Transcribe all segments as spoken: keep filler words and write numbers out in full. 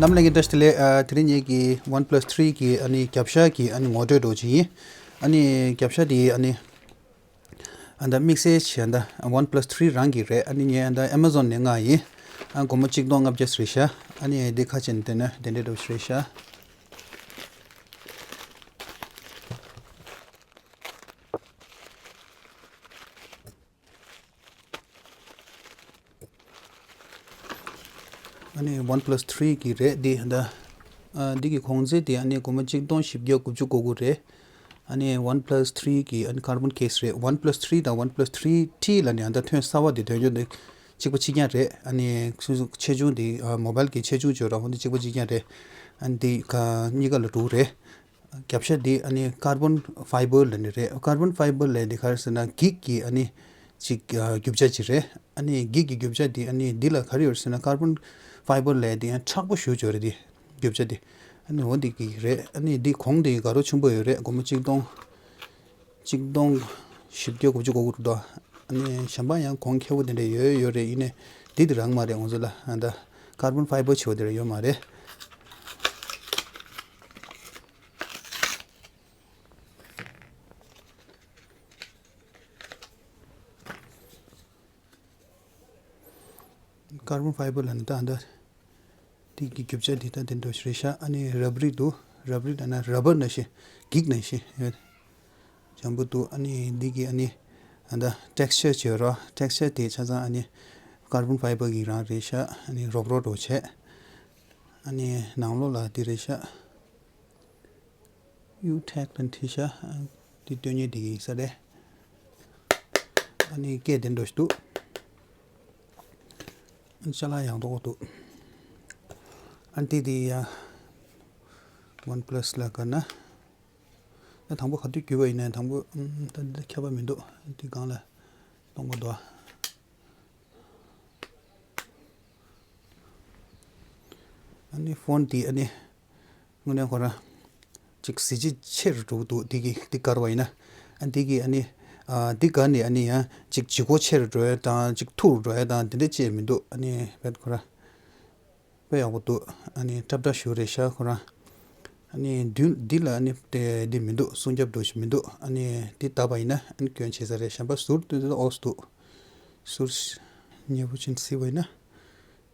རྣམ་པ་ལྷན་རྒྱས་བཀྲ་ཤིས་བདེ་ལེགས། ཨ། དེ་རིང་ངེད་ཀྱི་ཝན་པ་ལ་སི་ཐི་རི་གི་ཨ་ནི་རྒྱབ་ཤ་གི་ཨ་ནི་ངོ་སྤྲོད་འདྲ་བོ་ཅིག་ཡིན། ཨ་ནི་རྒྱབ་ཤ་དེ་ཨ་ནི་ཨ་ད་དམིགས་བསལ་བྱས་ཨ་ད་ཝན་པ་ལ་སི་ཐི་རི་རང་གི་རེད། ཨ་ནི་ངས་ཨ་ད་ཨེ་མ་ཟོན་ནས་མངགས་ཡིན། ཨ། སྒོར་མོ་གཅིག་སྟོང་ལྔ་བརྒྱ་རེད་ཤག་ཨ་ནི་འདི་ཁ་ཕྱེ་ནས་བལྟས་ན་དེ་འདྲ་འདྲ་བོ་ཞིག་རེད་ཤག་ཨ་ནི་ཝན་པ་ལ་སི་ཐི་རི་གི་རེད། འདི་ད་ཨ་འདི་གི་གོང་ཚད་དེ་ཨ་ནི་སྒོར་མོ་གཅིག་སྟོང་བཞི་བརྒྱ་དགུ་བཅུ་གོ་དགུ་རེད། ཨ་ནི་ཝན་པ་ལ་སི་ཐི་རི་གི་ཨ་ནི་ཀར་བོན་ཁེ་སི་རེད། ཝན་པ་ལ་སི་ཐི་རི་དང་ཝན་པ་ལ་སི་ཐི་རི་ཊི་ལབ་ནས་ཨ་ད་ཐོན་གསར་པ་དེ་ཐོན་རྒྱུ་འདི་གཅིག་པ་གཅིག་རྐྱང་རེད། ཨ་ནི་སོ་སོ་ཆེ་ཆུང་དེ་ཨ་མོ་བལ་གི་ཆེ་ཆུང་བརྗོད་ར་འོ་འདི་གཅིག་པ་གཅིག་རྐྱང་རེད། ཨ་ནི་འདི་ག་གཉིས་ཀ་ལ་དྲུག་རེད། རྒྱབ་ཤ་འདི་ཨ་ནི་ཀར་བོན་ཕའི་བར་ལབ་ནི་རེད། ཀར་བོན་ཕའི་བར་ལབ་འདི་ག་རེ་ཟེར་ན་འགྱིག་གི་ཨ་ནི་ཅིག་ཨ་རྒྱུ་ཆ་ཅིག་རེད། ཨ་ནི་འགྱིག་གི་རྒྱུ་ཆ་འདི་ཨ་ནི་འདི་ལ་ག་རེ་ཡོད་ཟེར་ན་ཀར་བོན་ཕའི་བར་ལབ་འདི་ཡང་མཁྲེགས་པོ་ཞེ་པོ་ཅིག་ཡོད་རེད། འདི་རྒྱུ་ཆ་འདི་ཨ་ནི་འོ་འདི་གི་རེད། ཨ་ནི་འདི་གོང་འདི་དགའ་རབ་ཆེན་པོ་ཡོད་རེད། སྒོར་མོ་གཅིག་སྟོང་གཅིག་སྟོང་བཞི་བརྒྱ་དགུ་བཅུ་གོ་དགུ་འདུག་ཨ་ནི་གཞན་པ་ཡང་གོང་ཁེ་པོ་དེ་འདྲ་ཡོད་ཡོད་རེད། ཡིན་ནའི་འདི་དེ་རང་མ་རེད། ང་ཚོ་ལ་ཨ་ད་ཀར་བོན་ཕའི་བར་ཆེ་བ་དེ་འདྲ་ཡོད་མ་རེད། ཀར་བོན་ཕའི་བར་ལབ་ནི་ད་ཨ་ད་འདི་གི་རྒྱུ་ཆ་འདི་ད་དེ་འདྲ་ཞིག་རེད་ཤག་ཨ་ནི་རབ་རི་འདུག་རབ་རི་ལབ་ན་ར་བར་ནང་བཞིན་འགྱིག་ནང་བཞིན་ཡོད། འཇམ་པོ་འདུག་ཨ་ནི་འདི་གི་ཨ་ནི་ཨ་ད་ཊེག་སི་ཅར་བྱེད་རོགས། ཊེག་སི་ཅར་དེ་ཆ་ཚང་ཨ་ནི་ཀར་བོན་ཕའི་བར་གི་རང་རེད་ཤག་ཨ་ནི་རོབ་རོབ་འདྲ་བོ་བྱས། ཨ་ནི་ནང་ལོགས་ལ་འདི་རེད་ཤག་ཡུ་ཊེག་ལབ་བྲིས་ཤག་འདི་སྟོན་ཉན་འདི་གི་ས་རེད། ཨ་ནི་སྐད་དེ་འདྲ་ཞིག་འདུག་ཅ་ལག་ཡང་དག་འདུག་ཨ་ནི་འདི་ཡ་ཝན་པ་ལ་སི་ལ་དགའ་ན། ད་དང་པོ་ག་དུས་བརྒྱུད་པ་ཡིན་ན་དང་པོ་ཨམ་ད་འདི་ཁྱབ་པ་མི་འདུག་འདི་སྒང་ལ་གཏོང་གི་འདུག་ཨ་ནི་ཕོན་ཊི་འདི་ཨ་ནི་དངོས་གནས་ཁོ་རང་ཅིག་གཟི་བརྗིད་ཆེ་རུ་འགྲོ་གི་འདུག་འདི་གི་འདི་དགར་བ་ཡིན་ན། ཨ་འདི་གི་ཨ་ནི་ཨ་འདི་དགར་ནས་ཨ་ནི་ཡང་ཅིག་ལྗིད་ཁོག་ཆེ་རུ་འགྲོ་ཡ་དང་ཅིག་ཐུག་རུ་འགྲོ་ཡ་དང་དེ་འདྲ་ཅིག་མི་འདུག་ཨ་ནི་བེད་ཁོ་རང་དཔེ་ཡག་པོ་འདུག་ཨ་ནི་ཊབ་ཊབ་ཞེ་པོ་རེད་ཤག་ཁོ་རང་། ཨ་ནི་མདུན་འདི་ལ་ཨ་ནི་དེ་འདི་མི་འདུག་སྲུང་སྐྱོབ་འདྲ་བོ་ཞིག་མི་འདུག་ཨ་ནི་འདི་བརྡབས་པ་ཡིན་ན་ཨ་ནི་སྐྱོན་ཆེ་ས་རེད། གཞན་པ་ཟུར་དེ་ཚོ་ཨོ་སི་འདུག་ཟུར་ཉེ་པོ་ཅིག་བསིལ་བ་ཡིན་ན་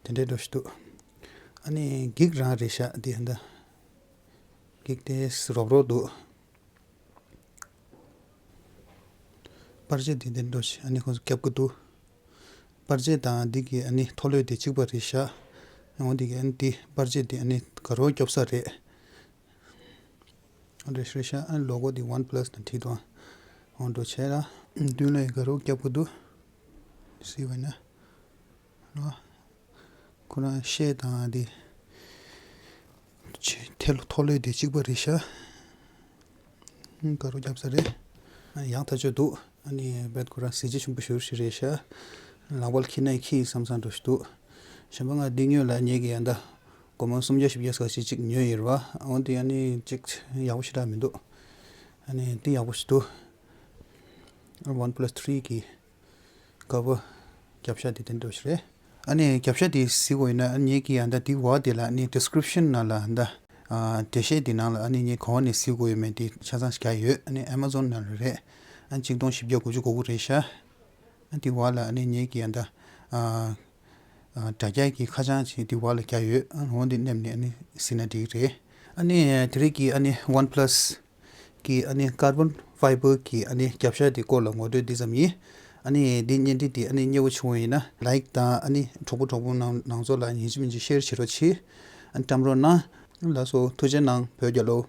དེ་འདྲའི་འདྲ་བོ་ཞིག་འདུག་ཨ་ནི་འགྱིག་རང་རེད་ཤག་འདི་ཨ་ད་འགྱིག་དེ་རོབ་རོབ་འདུག་པར་ཆས་དེ་འདི་འདྲ་ཞིག་ཨ་ནི་ཁོང་ཚོ་རྒྱབ་ཀྱི་འདུག་པར་ཆས་དང་འདི་གི་ཨ་ནི་མཐོ་ལོས་དེ་གཅིག་པ་རེད་ཤག་འོ་འདི་གི་ཨ་ནི་འདི་པར་ཆས་དེ་ཨ་ནི་དགའ་རབ་རྒྱབ་ས་རེད། འོ་འདྲ་ཞིག་རེད་ཤག་ཨ་ནི་ལོ་གོ་དེ་ཝན་པ་ལ་སི་དང་བྲིས་འདུག་འོ་འདྲ་བྱས་ལ་མདུན་ལ་ཡི་དགའ་རབ་རྒྱབ་ཀྱི་འདུག་བསིལ་བ་ཡིན་ན། ཁོ་རང་ཤེལ་དང་དེ་ཆེ་ཐལ་མཐོ་ལོས་དེ་གཅིག་པ་རེད་ཤག་དགའ་རབ་རྒྱབ་ས་རེད། ཡག་ཐག་ཆོད་འདུག་ཨ་ནི་བེད་ཁོ་རང་གཟི་བརྗིད་ཆེན་པོ་ཞེ་པོ་ཞིག་རེད་ཤག་ལག་པ་ལ་འཁྱེར་ན་འཁྱེར་བསམ་བསམ་འདྲ་ཞིག་འདུག་གཞན་པ་ང་འདི་ཉོས་ལ་ངེད་ཀྱི་ཡ་ད་སྒོར་མོ་སུམ་བརྒྱ་བཞི་བརྒྱ་ཟེར་ཞིག་གཅིག་ཉོས་ཡོད་རེད་པ། འོ་དེ་ཨ་ནི་གཅིག་ཡག་པོ་ཞེ་དྲག་མི་འདུག་ཨ་ནི་འདི་ཡག་པོ་ཞིག་འདུག་ཝན་པ་ལ་སི་ཐི་རི་གི་ཀ་བ་རྒྱབ་ཤ་དེ་དེ་འདྲ་ཞིག་རེད། ཨ་ནི་རྒྱབ་ཤ་དེ་གཟིགས་དགོས་ཡོད་ན་ཨ་ནི་ངེད་ཀྱི་ཡང་ད་དེ་བ་དེ་ལ་ཨ་ནི་ཌི་སི་ཀི་རིབ་ཤན་ནང་ལ་ད་ཨ་འགྲེལ་བཤད་དེ་ནང་ལ་ཨ་ནི་ངས་ག་བ་ནས་གཟིགས་དགོས་ཡོད་མེད་དེ་ཆ་ཚང་ཞིག་རྒྱག་ཡོད། ཨ་ནི་ཨེ་མ་ཛོན་ནང་ལ་རེད། ཨ་ནི་གཅིག་སྟོང་བཞི་བརྒྱ་དགུ་བཅུ་གོ་དགུ་རེད་ཤག་ཨ་དེ་བ་ལ་ཨ་ནི་ངེད་ཀྱི་ཡང་ད་ཨ་ཨ་དྲ་རྒྱ་གི་ཁ་བྱང་ཅིག་དེ་བ་ལ་རྒྱག་ཡོད། ཨ་འོ་དེ་མནན་ནས་ཨ་ནི་གཟིགས་ན་འགྲིག་གི་རེད། ཨ་ནི་དེ་རིང་གི་ཨ་ནི་ཝན་པ་ལ་སི་གི་ཨ་ནི་ཀར་བོན་ཕའི་བར་གི་ཨ་ནི་རྒྱབ་ཤ་དེ་སྐོར་ལ་ངོ་སྤྲོད་འདི་ཙམ་ཡིན། ཨ་ནི་འདི་བརྙན་འཕྲིན་དེ་ཨ་ནི་མཉེས་པོ་བྱུང་བ་ཡིན་ན་ལའིཀ་དང་ཨ་ནི་གྲོགས་པོ་གྲོགས་མོ་ནང་ནང་ཚོ་ལ་ཡིན་གཅིག་མིན་གཅིག་ཤེར་བྱེད་རོགས་གྱིས། ཨ་ནི་བཀྲམ་རོགས་གནང་། ལགས་སོ། ཐུགས་རྗེ་གནང་། བོད་རྒྱལ་ལོ།